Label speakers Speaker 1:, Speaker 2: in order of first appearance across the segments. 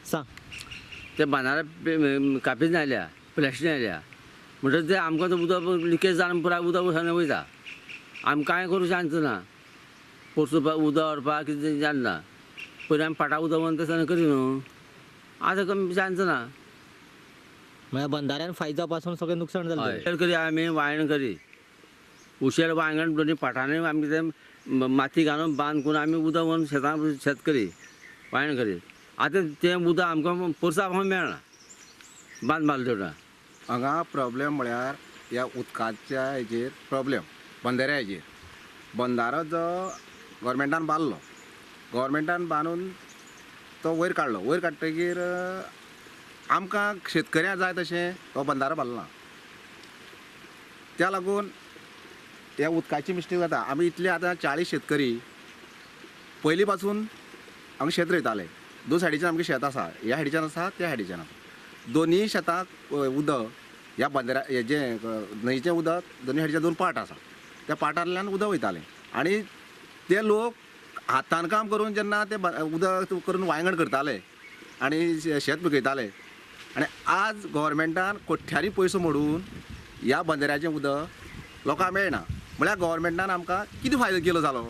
Speaker 1: सांग.
Speaker 2: ते बांदारा कापीच आयल्या, प्लॅस्टीक आयल्या, म्हणटच ते आमकां तो उदक लिकेज जावन पुराय उदक सगळें वयता. आमी कांय करूं चान्स ना, पोरसूं उदक व्हरपाक कितें जाल ना. पयलीं आमी पाटा उदक व्हरून तें सगळें करी न्हू, आतां कमी चान्स ना.
Speaker 1: म्हळ्यार बंदाऱ्यान फायदा पासून सगळें नुकसाण जालें.
Speaker 2: हय, करी आमी वायण करी, उशेर वांयगण दोनी पाटांनी आमी तें माती घालून बांद करून आमी उदक व्हरून शेतां शेत करी, वायण करी. आतां तें उदक आमकां पोरसा पासून मेळना, बांद मारले तेवटेन.
Speaker 3: हांगा प्रॉब्लेम म्हळ्यार ह्या उदकाच्या हेजेर प्रॉब्लेम, बंदाऱ्या हेजेर. बंदारो जो गोवोरमेंटान बांदलो, गोवोरमेंटान बांदून तो वयर काडलो. वयर काडटकीर आमकां शेतकऱ्यांक जाय तशें तो बंदारो बांदलो ना. त्या लागून ह्या उदकाची मिस्टेक जाता. आमी इतले आतां 40 शेतकरी पयलीं पासून आमी शेत रोयताले. दोन सायडीच्यान आमचें शेत आसा, ह्या सायडीच्यान आसा, त्या सायडीच्यान आसा. दोनूय शेतांक उदक ह्या बंदरा हेजें न्हंयचें उदक दोनूय सायडीच्यान दोन पाट आसा, त्या पाटांतल्यान उदक वयतालें. आनी ते लोक हातान काम करून जेन्ना ते उदक करून वांयगण करताले आनी शेत पिकयताले. आनी आज गोवोरमेंटान कोट्यांनी पयसो मोडून ह्या बंदराचें उदक लोकांक मेळना. म्हळ्यार गोवोरमेंटान आमकां कितें फायदो केलो जालो?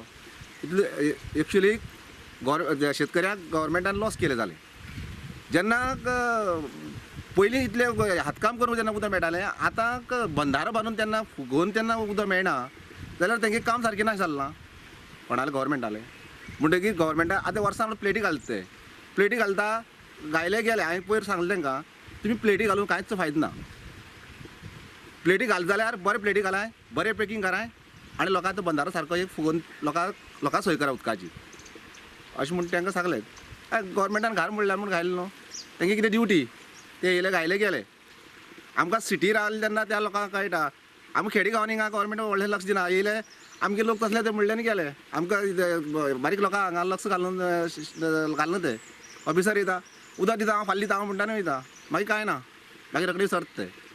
Speaker 3: इतले एक्चुली शेतकऱ्यांक गोवोरमेंटान लॉस केलें जालें. जेन्ना पयलीं इतलें हातकाम करून जेन्ना उदक मेळटालें, आतां बंदारो बांदून तेन्ना फुगोवन तेन्ना उदक मेळना जाल्यार तेंगे काम सारकें ना जालें ना कोणालें गोवोरमेंटालें. म्हणटकीर गोवोरमेंटान आतां वर्सां प्लेटी घालता, ते प्लेटी घालता घायले गेले. हांवें पयर सांगलें तांकां, तुमी प्लेटी घालून कांयच फायदो ना. प्लेटी घाल जाल्यार बरें प्लेटी घालाय, बरें पॅकींग कराय आनी लोकांक तो बंदारो सारको एक फुगोवन लोकांक सोय करा उदकाची, अशें म्हूण तांकां सांगलें. गोवोरमेंटान घाल म्हणल्यार म्हूण घायलें न्हू, तेंगे कितें ड्युटी, ते येयले घायले गेले. आमकां सिटी रावले तेन्ना त्या लोकांक कळटा. आमी खेडे गांवांनी हिंगा गोवोरमेंट व्हडलें लक्ष दिना. येयले आमगे लोक तसले ते म्हणले आनी गेले. आमकां बारीक लोकांक हांगा लक्ष घालून घालना. ते ऑफिसर येता, उदक दिता हांव, फाल्यां दिता हांव म्हणटा आनी वयता. मागीर कांय ना, मागीर रोखडे सरता ते.